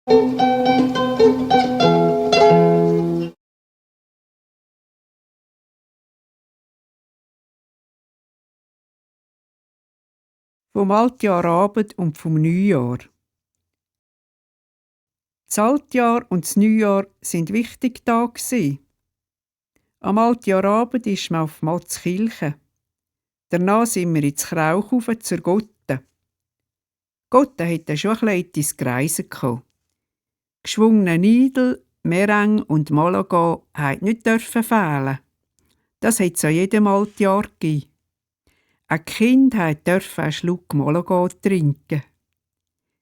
Vom Altjahrabend und vom Neujahr. Das Altjahr und das Neujahr sind wichtige Tage. Am Altjahrabend ist man auf Matzkilche. Danach sind wir ins Krauch rauf zur Gotte. Gotte hat schon ein bisschen ins Greisen gekommen. Geschwungene Nidel, Meringue und Malaga dürfen nicht fehlen. Das hat es an jedem Altjahr gegeben. Ein Kind durfte einen Schluck Malaga trinken.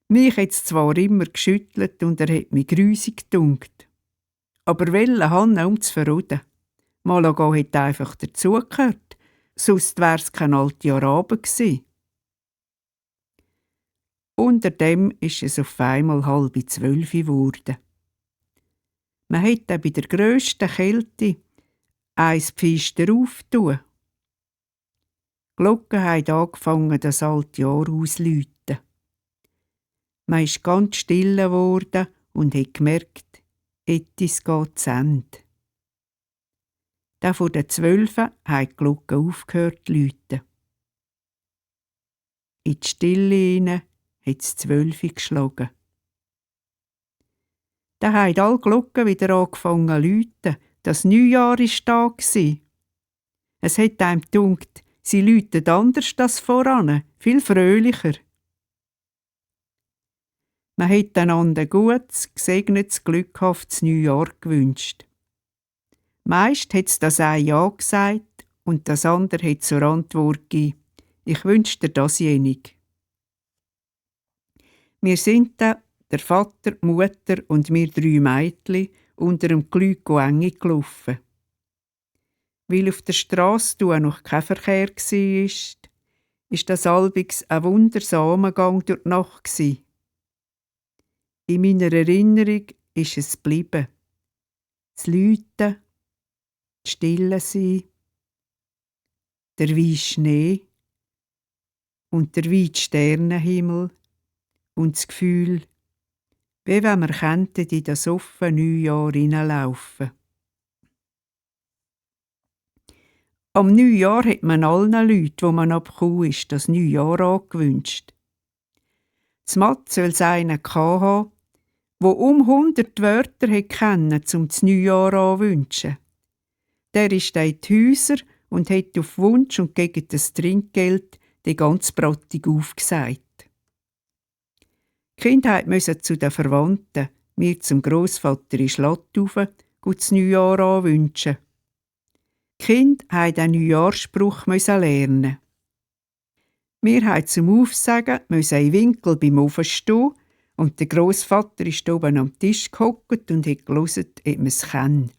Mich hat es zwar immer geschüttelt und er hat mich grusig gedunkt. Aber welche Hanne zu verroden. Malaga hat einfach dazugehört, sonst wäre es kein Altjahrabend gewesen. Unter dem ist es auf einmal 11:30 geworden. Man hätte bei der grössten Kälte ein Pfister auftun. Die Glocken haben angefangen, das Altjahr auszuläuten. Man ist ganz still geworden und hat gemerkt, etwas geht zu Ende. Da von den 12 hat die Glocke aufgehört zu läuten. In die Stille hinein hat es 12 geschlagen. Da haben alle Glocken wieder angefangen zu läuten. Das Neujahr war da. Es hat einem gedunkt, sie läuten anders als voran, viel fröhlicher. Man hat einander gutes, gesegnetes, glückhaftes Neujahr gewünscht. Meist hat es das ein Ja gesagt und das andere hat zur Antwort gegeben, ich wünsche dir dasjenige. Wir sind da, der Vater, die Mutter und wir 3 Mädchen, unter dem Glück enge gelaufen. Weil auf der Strasse noch kein Verkehr war, ist das allwegs ein wundersamer Gang durch die Nacht gsi. In meiner Erinnerung ist es geblieben. Das Läuten, das Stille sein, der weisse Schnee und der weite Sternenhimmel und das Gefühl, wie wenn wir in das offene Neujahr hineinlaufen. Am Neujahr hat man allen Leuten, die man abgekommen ist, das Neujahr angewünscht. Das Matt soll es einen haben, der 100 Wörter kennen, um das Neujahr anzuwünschen. Der ist in die Häuser und hat auf Wunsch und gegen das Trinkgeld die ganze Brattung aufgesagt. Die Kinder mussten zu den Verwandten, mir zum Grossvater in Schlattufen, das Neujahr anwünschen. Die Kinder mussten den Neujahrsspruch lernen. Wir mussten zum Aufsagen im Winkel beim Ofen stehen und der Grossvater ist oben am Tisch gehockt und hat gehört, ob man es kenne.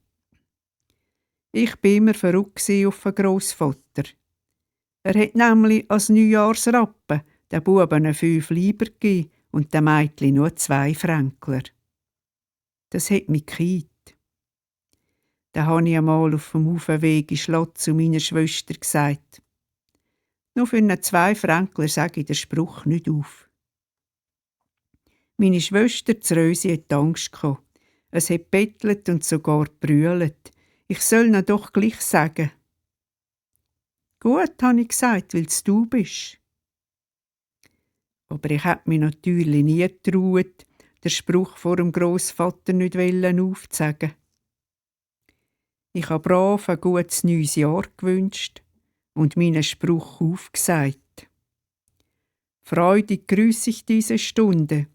Ich war immer verrückt auf den Grossvater. Er hat nämlich als Neujahrsrappen den Buben 5 Lieber gegeben und den Mädchen nur 2 Fränkler. Das hat mich gekiet. Da habe ich einmal auf dem Aufweg in Schlott zu meiner Schwester gesagt, nur für einen 2 Fränkler sage ich den Spruch nicht auf. Meine Schwester Rösi hatte Angst gehabt. Es hat bettelt und sogar brüllt. Ich soll ihn doch gleich sagen. Gut, habe ich gesagt, weil es du bist. Aber ich hätte mich natürlich nie getraut, den Spruch vor dem Grossvater nicht aufzusagen. Ich habe brav ein gutes neues Jahr gewünscht und meinen Spruch aufgesagt. Freudig grüß ich diese Stunde,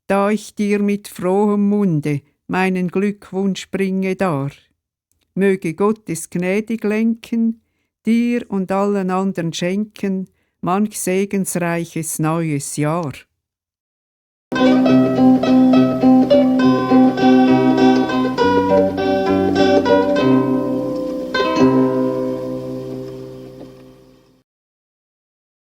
da ich dir mit frohem Munde meinen Glückwunsch bringe dar. Möge Gott es gnädig lenken, dir und allen anderen schenken, manch segensreiches neues Jahr.